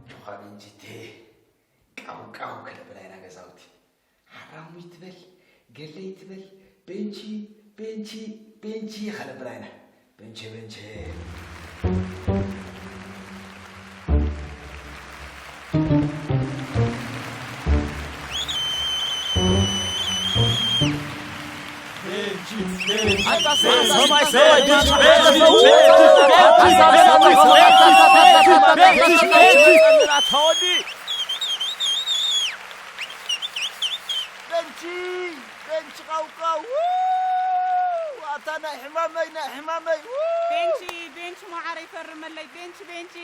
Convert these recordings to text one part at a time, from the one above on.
ጆኻ ቤንቺቴ፣ ቃው ቃው ከነብላ ኢና ገዛውቲ። ሓራሙይ ትበል፣ ገለይ ትበል፣ ቤንቺ፣ ቤንቺ፣ ቤንቺ ከነብላ ኢና። ቤንቺ፣ ቤንቺ። ቤንቺ፣ ቤንቺ፣ ቃውቃው፣ ው! ኣታ ናይ ሕማመይ፣ ናይ ሕማመይ፣ ው! ቤንቺ፣ ቤንቺ፣ መዓረይ ፈርመለይ፣ ቤንቺ፣ ቤንቺ።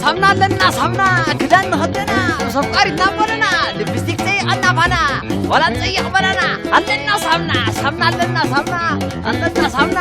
ሳምና ኣለና ሳምና፣ ክዳን ንኸደና፣ ምስ ኣፍቃሪትና በለና፣ ሊፕስቲክ ጸይቐና ባና፣ ዋላ ጸይቕ በለና። ኣለና ሳምና፣ ሳምና ኣለና ሳምና፣ ኣለና ሳምና።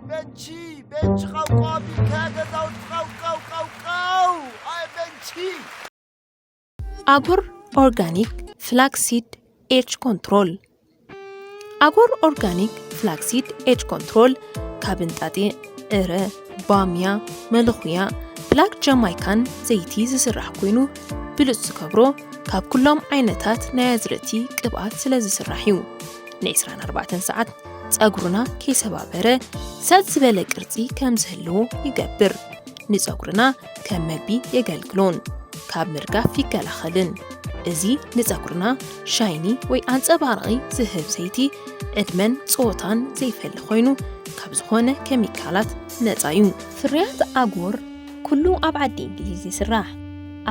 ቤንቺ፣ ቤንቺ፣ ቃውቃው ኣቢልካ ገዛውቲ፣ ቃውቃው፣ ቃውቃው። ኣይ ቤንቺ። ኣጉር ኦርጋኒክ ፍላክሲድ ኤጅ ኮንትሮል። ኣጎር ኦርጋኒክ ፍላክሲድ ኤጅ ኮንትሮል ካብ እንጣጢዕ፣ ዕረ፣ ባምያ፣ መለኹያ፣ ብላክ ጃማይካን ዘይቲ ዝስራሕ ኮይኑ፣ ብሉጽ ዝገብሮ ካብ ኩሎም ዓይነታት ናይ ኣዝርእቲ ቅብኣት ስለ ዝስራሕ እዩ። ን24 ሰዓት ጸጉርና ከይሰባበረ ሰጥ ዝበለ ቅርጺ ከም ዝህልዎ ይገብር። ንጸጉርና ከም መግቢ የገልግሎን ካብ ምርጋፍ ይከላኸልን። እዚ ንጸጉርና ሻይኒ ወይ ኣንጸባራቒ ዝህብ ዘይቲ ዕድመን ጾታን ዘይፈሊ ኮይኑ ካብ ዝኾነ ኬሚካላት ነጻ እዩ። ፍርያት ኣጎር ኩሉ ኣብ ዓዲ እንግሊዝ ይስራሕ።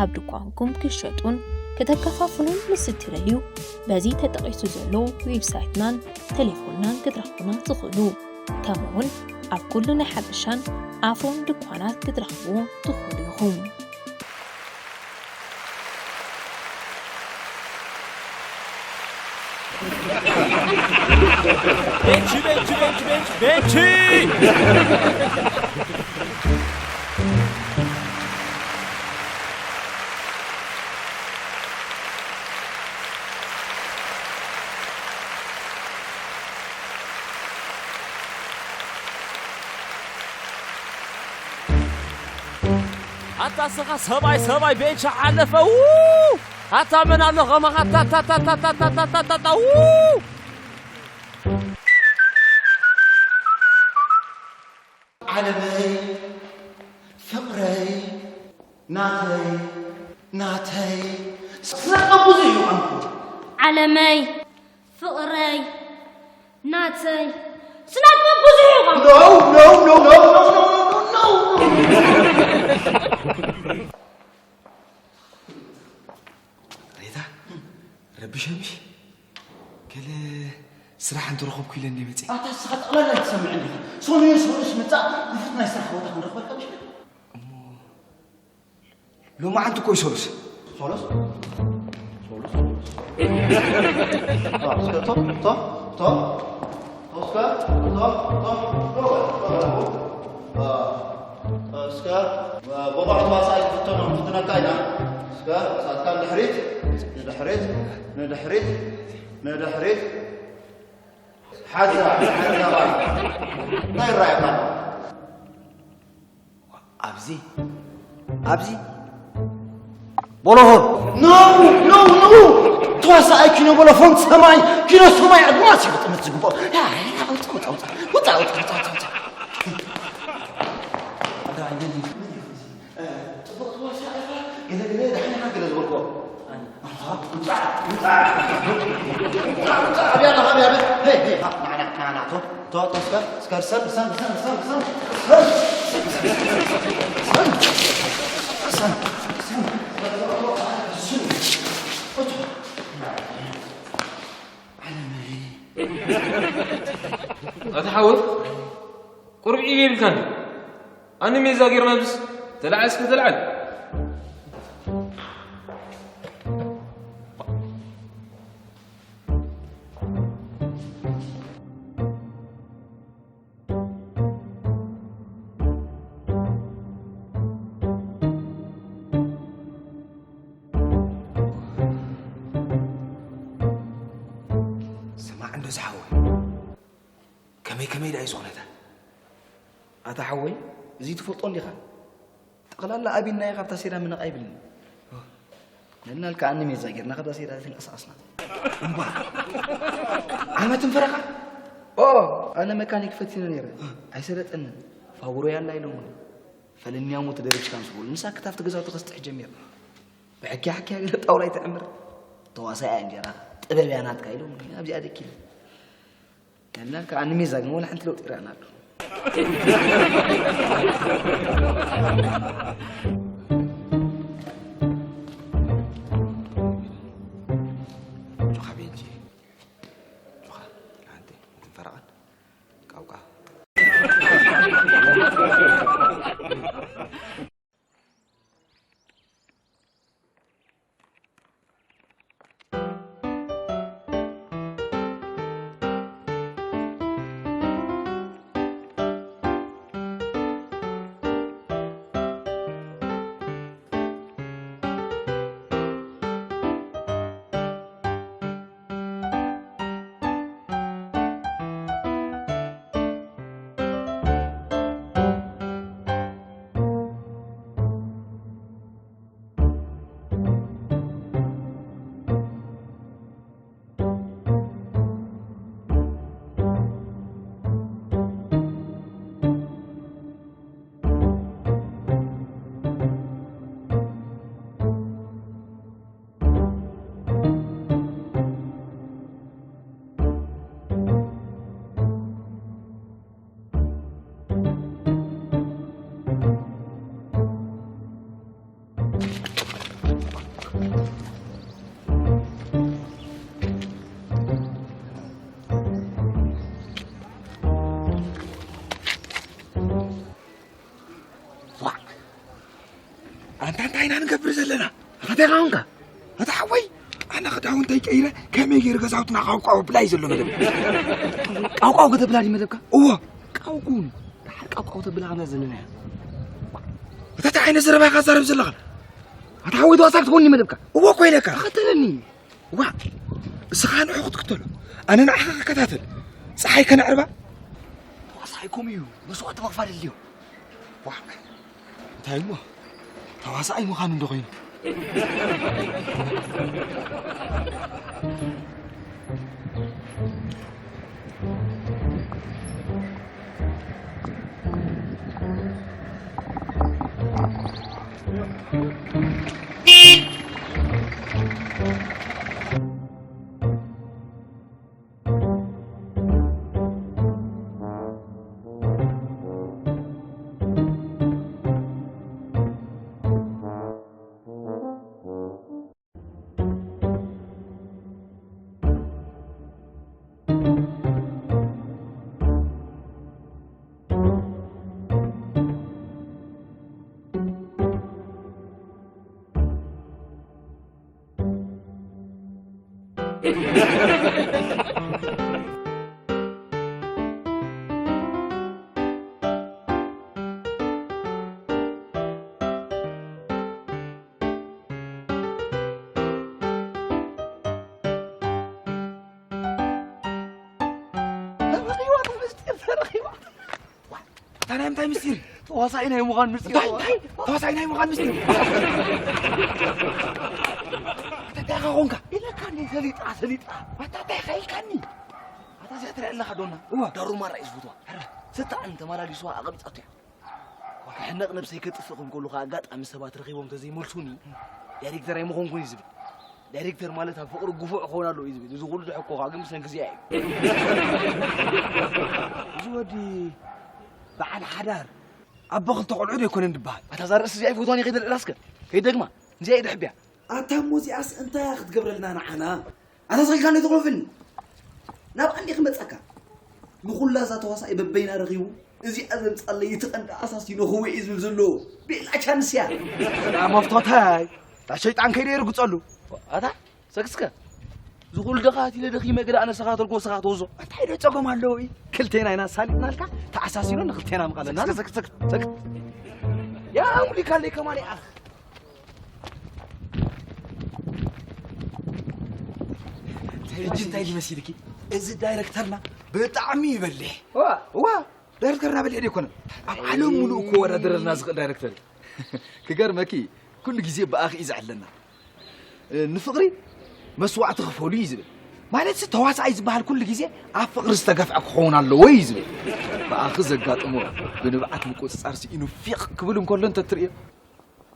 ኣብ ድኳንኩም ክትሸጡን ከተከፋፍሉን ምስ እትደልዩ በዚ ተጠቒሱ ዘሎ ዌብሳይትናን ቴሌፎንናን ክትረኽቡና ትኽእሉ። ከምኡውን ኣብ ኩሉ ናይ ሓበሻን ኣፍሮን ድኳናት ክትረኽብዎ ትኽእሉ ኢኹም። ቤንቺ ቤንቺ ቤንቺ ቤንቺ ቤንቺ ኣታ ስኻ ሰብኣይ ሰብኣይ ቤንቻ ሓለፈ ው ኣታ መን ኣሎ ኸማኻ ታታታታታታታታታ ው ዓለመይ ፍቕረይ ናተይ ናተይ ስነ ጥበብ ብዙ እዩ ቋንቁ ዓለመይ ፍቕረይ ናተይ ስነ ጥበብ ብዙ እዩ ቋንቁ no no no no no no no no no ሬታ ረብሸ ምሽ ገለ ስራሕ እንተረኸብኩ ኢለ እንደ መፅእ ኣታ ስኻ ጠቕላላ ትሰምዕ እንዲኻ ሰኑዮ ሰሉስ ምፃእ ክፉት ናይ ስራሕ ቦታ ክንረኽበልካ ምሽ ሎማዓንቲ እኮ እዩ ሰሉስ ሰሉስ ሰሉስ ሰሉስ እስከ ቶ ቶ ቶ ቶ እስከ ቶ ቶ ቶ እስከ ብቑዕ ተዋሳኢ ክትፍተኖ ንፍትነካ ኢና እስከ ሳትካ ንድሕሪት ንድሕሪት ንድሕሪት ንድሕሪት ሓዛ ሓዛ እንታይ ይረኣየካ ኣሎ ኣብዚ ኣብዚ ቦሎፎን no no no ተዋሳኣይ ኪኖ ቦሎፎን ሰማይ ኪኖ ሰማይ ኣድማስ እዩ ጥምት ዝግብኦ ውፃ ውፃ ውፃ ውፃ ውፃ ውፃ ውፃ ጽቡቅ ተዋሳኣይ ኢኻ ገለ ገለ ደሓን ኢኻ ገለ ዝበልክዎ ኣታ ሓወይ ቁሩብ ዒብ የብልካን ድዩ? ኣነ ሜዛ ጌርና ብስ ተለዓል እስከ ተለዓል። ስማዕ እንዶ ዝሓወይ ከመይ ከመይ ደኣ እዩ ዝኾነታ ኣታ ሓወይ እዚ ትፈልጦ እንዲኻ ጠቕላላ ኣቢናዮ ካብታ ሴራ ምነቕ ኣይብልን ነልናልካ ኣነ ሜዛ ጌርና ካብዛ ሴራ ተንቀሳቐስና እምባ ዓመትን ፈረቓ ኦ ኣነ መካኒክ ፈቲነ ነይረ ኣይሰለጠንን ፋውሮ ያላ ኢሎምኒ ፈለኒያ ሞ ተደርብሽካ ምስ በሉ ንሳ ክታፍቲ ገዛውቲ ከስጥሕ ጀሚር ብሕኪያ ሕኪያ ገለ ጣውላ ይትዕምር ተዋሳያ እንጀራ ጥበብ እያ ናትካ ኢሎምኒ ኣብዚኣ ደኪለ ያና ከኣ ንሜዛ ግን ወላ ሓንቲ ለውጢ ይረኣና ኣሎ ጆኻ ቤንጂ ጆኻ ሓንቲ ትንፈራቐን ቃውቃ ኢና ንገብር ዘለና። ኣታ እንታይ ኾንካ? ኣታ ሓወይ፣ ኣነ ክዳውንተይ ቀይረ ከመይ ገይሩ ገዛውትና ቃውቃው ብላይ ዘሎ መደብ። ቃውቃው ከተብላ ድዩ መደብካ? እዎ። ቃውቁን፣ ደሓር ቃውቃው ተብላ ኸምዛ ዘለና እያ። ኣታ እንታይ ዓይነት ዘረባ ኢኻ ትዛረብ ዘለኻ? ኣታ ሓወይ፣ ተዋሳእ ክትኮኒ መደብካ? እዎ እኮ ኢለካ። ተኸተለኒ። ዋ፣ እስኻ ንዑ ክትክተሎ፣ ኣነ ንዓኻ ክከታተል። ጸሓይ ከነዕርባ። ተዋሳኣይ ከምኡ እዩ፣ መስዋእቲ ምኽፋል ኣድልዮ። ዋ፣ እንታይ እሞ፣ ተዋሳኣይ ምዃኑ እንዶ ኾይኑ። ተረኺባ፣ እቲ ምስጢር ተረኺባ። ዋ፣ እታ ናይ ምንታይ ምስጢር? ተዋሳኢ ናይ ምዃን ምስጢር። እንታይ? እንታይ? ተዋሳኢ ናይ ምዃን ምስጢር? ኣታ እንታይ ኢኻ ኾንካ? ኢለካ እንዴ፣ ሰሊጣ፣ ሰሊጣ። ኣታ እንታይ ኢኻ ኢልካኒ? ኣታ እዚኣ ትሪኣ ኣለኻ ዶና? እዋ። ዳሩ ማራ እዩ ዝፈትዋ። ሕራ። ስታዕን ተመላሊስዋ ኣቐቢጻቶ እያ። ክሕነቕ ነብሰይ ከጥፍእ ከም ከሎ ከኣ ኣጋጣሚ ሰባት ረኺቦም ተዘይመልሱኒ፣ ዳይሬክተር ኣይምኾንኩን እዩ ዝብል። ዳይሬክተር ማለት ኣብ ፍቕሪ ግፉዕ ክኸውን ኣለዎ እዩ ዝብል። እዚ ኩሉ ዝሕኮ ከኣ ግን ብሰንኪ እዚኣ እዩ። እዚ ወዲ በዓል ሓዳር ኣቦ ክልተ ቆልዑ ዶ ኣይኮነን ዝበሃል? ኣታ እዛ ርእሲ እዚኣ ኣይፈትዋን እየ፣ ከይደልዕላ እስከ። ከይደግማ። እዚኣ እየ ድሕብያ። ኣታ እሞ እዚኣስ እንታይ እያ ክትገብረልና ንዓና? ኣታ ስቕ ኢልካ እንዶ ኣይትቑረፍኒ። ናብ ኣንዲ ክመጸካ። ንኹላ እዛ ተዋሳኢ በበይና ረኺቡ፣ እዚኣ ዘምጻለይ እቲ ቀንዲ ኣሳሲኖ ክወ እዩ ዝብል ዘሎ። ቤላ ቻንስ እያ። ያ መፍቶታይ፣ እታ ሸይጣን ከይደ ይርግጸሉ። ኣታ ሰክስከ። ዝኹሉ ደኻት ኢለ ደኺመ ገለ ኣነሰኻ ተልኮ ሰኻ ተወዞ። እንታይ ዶ ጸገም ኣለዎ? ክልቴና ኢና ሳሊጥናልካ፣ ተኣሳሲኖ ንክልቴና ምቓለና። ሰክ፣ ሰክ፣ ሰክ፣ ሰክ። ያ ኣምሊካ ለይ ከማን ይኣኽ። ሕጂ እንታይ ይመስልኪ? እዚ ዳይሬክተርና ብጣዕሚ ይበልሕ። ዋ፣ ዋ፣ ዳይሬክተርና በሊሕ ዶ ኣይኮነን? ኣብ ዓለም ሙሉእ ክወዳደረልና ዝኽእል ዳይሬክተር እዩ። ክገርመኪ፣ ኩሉ ግዜ ብኣኺ እዩ ዝዕለና። እ፣ ንፍቕሪ መስዋዕቲ ክፈሉ እዩ ዝብል። ማለትሲ ተዋሳኣይ ዝበሃል ኩሉ ግዜ ኣብ ፍቕሪ ዝተገፍዐ ክኸውን ኣለዎ እዩ ዝብል። ብኣኺ ዘጋጥሞ ብንብዓት ምቁጽጻር ስኢኑ ፊቕ ክብል እንከሎ እንተትርእዮ፣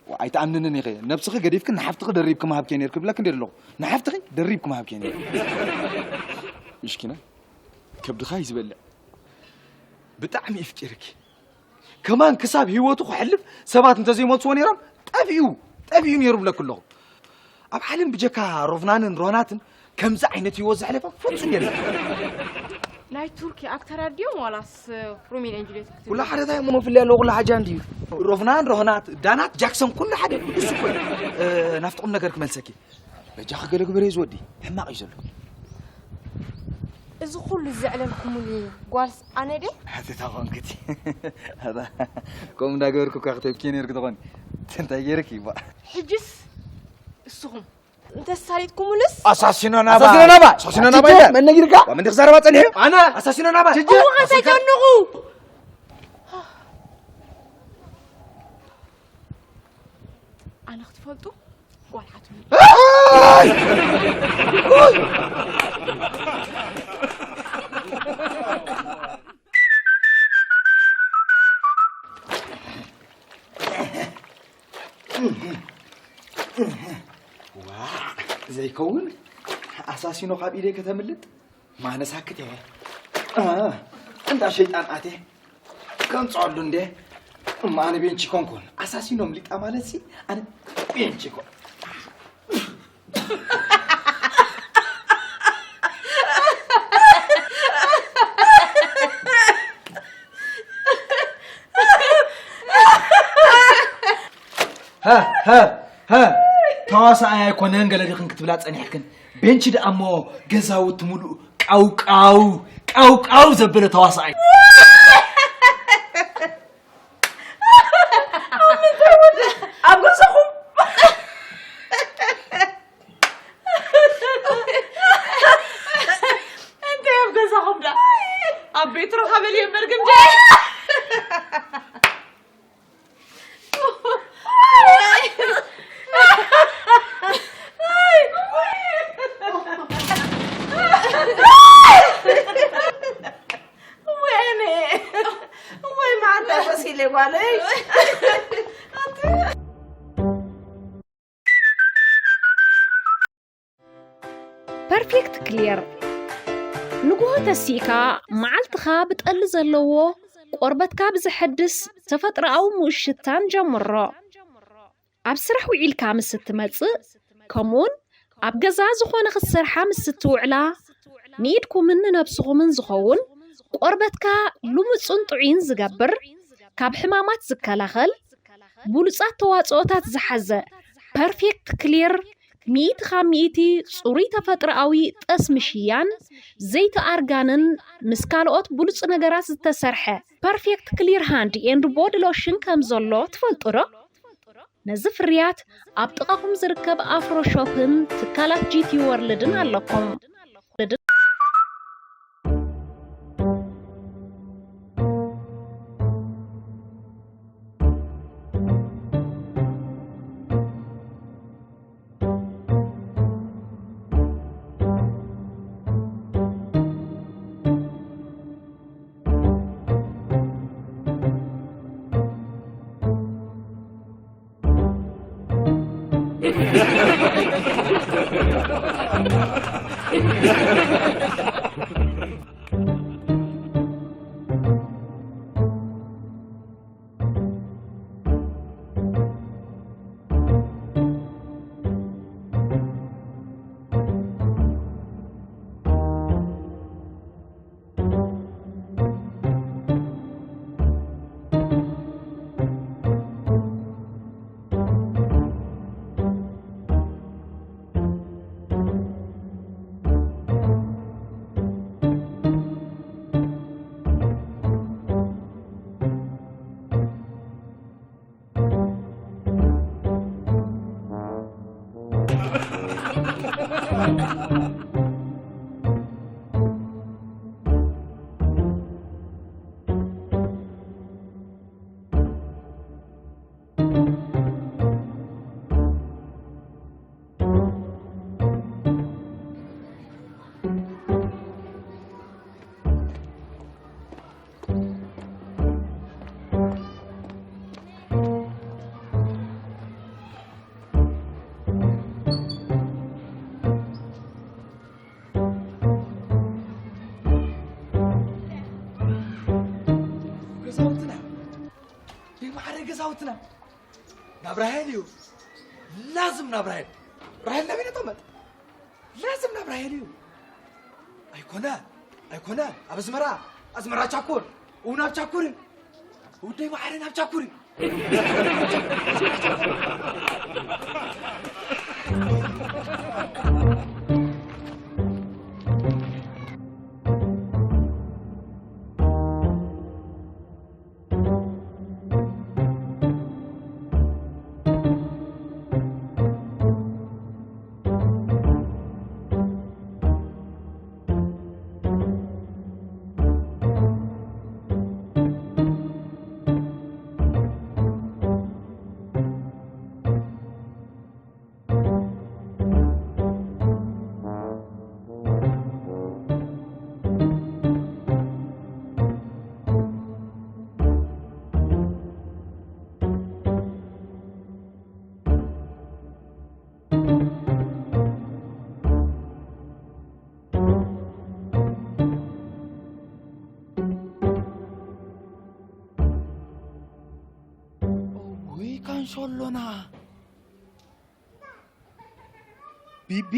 ዋ፣ ኣይትኣምንንን ኢኺ። ነብስኺ ገዲፍኪ ንሓፍትኺ ደሪብኪ ምሃብኪ ነይርኪ ብለኪ እንደ ኣለኹ። ንሓፍትኺ ደሪብኪ ምሃብኪ ነይርኪ። ምሽኪና፣ ከብድኻ እዩ ዝበልዕ። ብጣዕሚ ኣፍቂርኪ። ከማን ክሳብ ህይወቱ ክሕልፍ ሰባት እንተዘይመልስዎ ነይሮም፣ ጠፊኡ፣ ጠፊኡ ነይሩ ብለኪ ኣለኹ። ኣብ ዓለም ብጀካ ሮፍናንን ሮህናትን ከምዚ ዓይነት ህይወት ዘሕለፈ ፍጹም የለን። ናይ ቱርኪ ኣክተራት ድዮም ዋላስ ሮሚዮ ኤንድ ጁልየት ክትብል? ኩሉ ሓደ ታይ እሞ ፍልይ ኣለዎ፣ ኩሉ ሓጃ እንድዩ። ሮፍናን፣ ሮህናት፣ ዳናት፣ ጃክሰን ኩሉ ሓደ። እሱ እኮ እዩ። እ፣ ናብቲ ቁም ነገር ክመልሰኪ። በጃኺ ገለ ግበሪ ዝወዲ፣ ሕማቕ እዩ ዘሎ። እዚ ኩሉ ዘዕለልኩሙኒ ጓልስ ኣነ ድየ? ኣቲ ተኾንክቲ። ኣታ፣ ከምኡ እንዳገበርኩ እኳ ክተብኪ ነይርኪ ተኾኒ። እንታይ ገይርኪ እባ? ሕጅስ እስኹም እንተሳሊጥኩሙንስ? ኣሳሲኖ ናባ። ኣሳሲኖ ናባ። ኣሳሲኖ ናባ ችጀ፣ ኢለ። መን ነጊርካ? ዋ፣ መን ክዛረባ ጸኒሑ? ኣነ። ኣሳሲኖ ናባ። ችጀ። እወ፣ ከይተጨንቑ። ኣነ ክትፈልጡ ጓል ሓትኑ። ኣይ! ዋ፣ ዘይከውን ኣሳሲኖ ካብ ኢደይ ከተምልጥ ማነሳክት እየ። እ፣ እንዳ ሸይጣን ኣትየ ከምጽኣሉ እንደ እማ ኣነ ቤንቺ ኮንኩን ኣሳሲኖ ምሊጣ ማለት ሲ ኣነ ቤንቺ ኮን። ሃ፣ ሃ፣ ሃ። ተዋሳኣይ ኣይኮነን ገለ ዲኽን ክትብላ ጸኒሕክን። ቤንቺ ደኣ እሞ ገዛውቲ ሙሉእ ቃውቃው፣ ቃውቃው ዘበለ ተዋሳኣይ። ኣብ ምንታይ ወደ? ኣብ ገዛኹም። እንታይ ኣብ ገዛኹም ደኣ? ኣብ ቤት ረኻበል እየ እምበር ግን ደኣ። ወይኔ፣ ወይ መዓንጣ ቆሲለ ጓለይ። ፐርፌክት ክሊር። ንግሆ ተሲእካ መዓልትኻ ብጠሊ ዘለዎ ቆርበትካ ብዘሐድስ ተፈጥሮኣዊ ምኡት ሽታን ጀምሮ። ኣብ ስራሕ ውዒልካ ምስ እትመጽእ፣ ከምኡውን ኣብ ገዛ ዝኾነ ክትሰርሓ ምስ እትውዕላ፣ ንኢድኩምን ንነብስኹምን ዝኸውን ቆርበትካ ልሙጽን ጥዑይን ዝገብር፣ ካብ ሕማማት ዝከላኸል፣ ብሉጻት ተዋጽኦታት ዝሓዘ ፐርፌክት ክሊር፣ ሚእቲ ካብ ሚእቲ ጽሩይ ተፈጥሮኣዊ ጠስሚ ሽያን፣ ዘይቲ ኣርጋንን ምስ ካልኦት ብሉጽ ነገራት ዝተሰርሐ ፐርፌክት ክሊር ሃንድ ኤንድ ቦዲ ሎሽን ከም ዘሎ ትፈልጡ ዶ? ነዚ ፍርያት ኣብ ጥቓኹም ዝርከብ ኣፍሮ ሾፕን ትካላት ጂ ቲ ወርልድን ኣለኩም። ገዛውትና፣ ዘይማዕረ ገዛውትና። ናብ ራሄል እዩ። ላዝም ናብ ራሄል። ራሄል ናብ ኢነ ተመጥ። ላዝም ናብ ራሄል እዩ። ኣይኮነ፣ ኣይኮነ። ኣብ ኣስመራ፣ ኣስመራ ቻኩር። እውን ኣብ ቻኩር እዩ። ውደይ ማዕረ ናብ ቻኩር እዩ። እውይ ካንሾሎና። ቢቢ?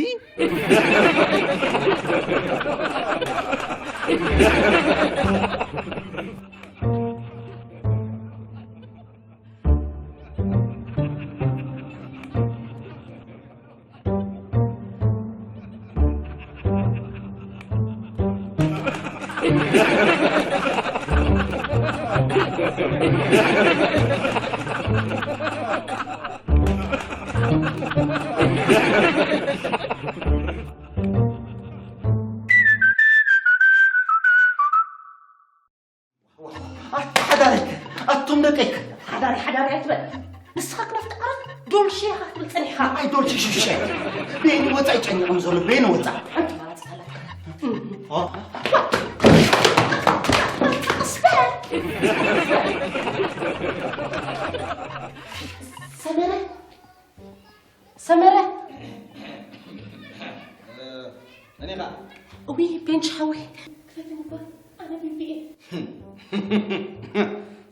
ሓዳረይ፣ ኣቱም ደቀይ። ሓዳሪ፣ ሓዳሪ ኣይትበል። ንስኻ ክነፍጥ ዓራት ዶልቼ ኢኻ ክትብል ጸኒሕካ። ኣይ ዶልቼ ሽሽ። ቤኒ ወጻኢ ጨኒቑም ዘሎ፣ ቤኒ ወጻኢ። ሓንቲ መራጺ ኣለካ። ኦ። ቀስ በል። ሰመረ፣ ሰመረ። እኔ ኻ እዊ ቤንች ሓወይ ክፈትኒ እኳ ኣነ ቢቢ እየ።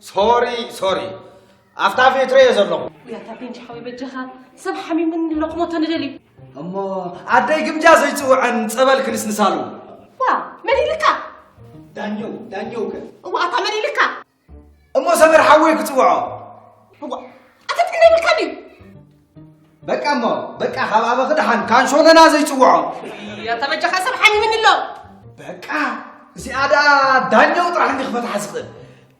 ሶሪ ሶሪ፣ ኣብታ ፌትረ እየ ዘለኹ። ውያታ ቤንች ሓወይ በጀኻ ሰብ ሓሚሙኒ ኣሎ ክሞቶ ንደልዩ። እሞ ኣደይ ግምጃ ዘይፅውዐን ፀበል ክንስንሳሉ። ዋ መን ኢልካ? ዳኘው ዳኘው ከ? እዋ ኣታ መን ኢልካ? እሞ ሰመር ሓወይ ክጽውዖ። እዋ ኣታ ትግነ ይብልካ ድዩ? በቃ እሞ በቃ ካብ ኣበኺ ደሓን ካንሾነና ዘይጽውዖ። ያታ በጃኻ ሰብ ሓሚምኒ ኣሎ። በቃ እዚኣ ደኣ ዳኛው ጥራሕ እንዲ ክፈትሓ ዝኽእል።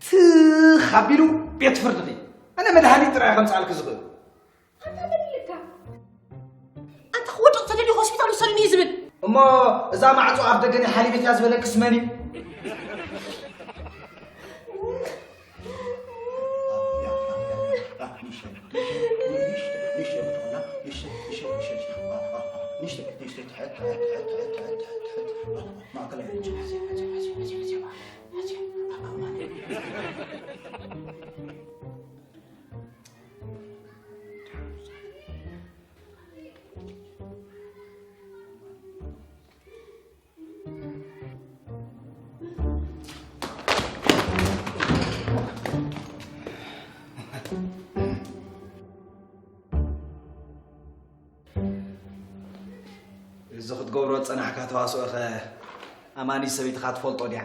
ትኽ ኣቢሉ ቤት ፍርዲ ኺድ። ኣነ መድሃኒት ጥራይ ከምጽኣልኪ ዝኽእል። ኣታ መን ኢልካ? ኣንታ ክወድቕ ተደልዩ ሆስፒታል ውሰዱኒ እዩ ዝብል። እሞ እዛ ማዕጾ ኣፍ ደገ ናይ ሓሊቤት እያ ዝበለክስ መን እዩ? እዚ ክትገብሮ ዝጸናሕካ ተዋስኦ ኸ ኣማኒ ሰበይትኻ ትፈልጦ ድያ?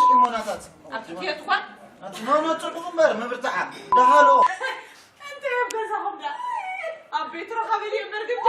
ሽሞናታት ኣብቲ ኬት ኳን ኣንቲ ኖኖ ጽቡቕ እምበር ምብርትዓ ደሃሎ። እንታይ ኣብ ገዛኹም ደኣ ኣብ ቤት ረኻበ ድዩ እምበር ግደ።